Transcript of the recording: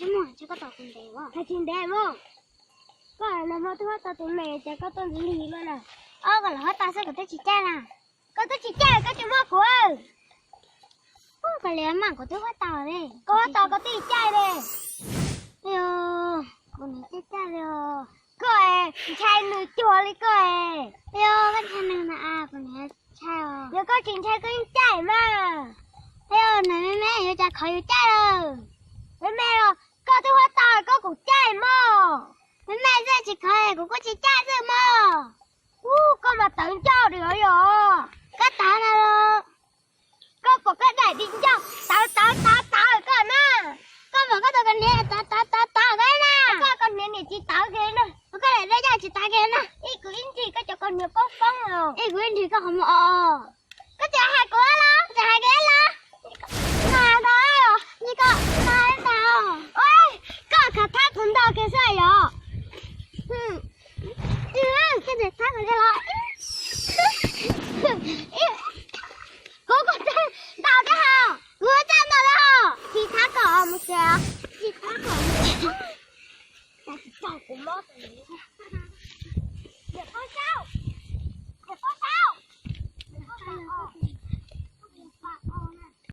Muaj, koj tau kuv ntev, tsis ntev mas. Koj nag hmo twb huab tau tus me, ces koj tuaj ntxiv li no na. Ob, koj los huab tau xwb, kuv twb tsis caij na. Koj twb tsis caij koj tsis muab kuv. Koj li mas kuv twb huab tau li. Koj huab tau koj twb caij li. Yog, kuv niam caij caij li. Koj ntshai nws cuag li koj. Yog koj ntshai nws na, kuv niam ntshai os. Yog koj tsis ntshai koj yeej caij mas. Yog nws me me yuav cas qhov yus caij lawm. Me me los koj twb huab tau koj kuj caij mog. Me me xwb tsis qhov kuv kuj tsis caij xwb mog. Ub, koj mas tawv ncauj li os yog. Koj tawv na los. Koj pom koj daim di ncauj tawv tawv tawv tawv koj na. Koj pom koj tus koj niam tawv tawv tawv tawv koj na. Koj koj niam niam tsis tawv kiag na. Koj daim di ncauj tsis tawv kiag na. Ib kuv ib nrig koj cov koj niam poob poob os. Ib kuv ib nrig koj qhov muag os. Koj tseem hais kuv los? Tseem hais kuv los? Mas ntag, nyi koj mas ntag. Koj khav thab kuv ntau kiag xwb yog. Koj tseem thab kuv kiag los? Kuv kuj thab ntau thiab hos, kuv thab ntau thiab hos. Tsis thab kom mus tsev, tsis thab kom mus tsev. Tsis tau kuv mob tus niam.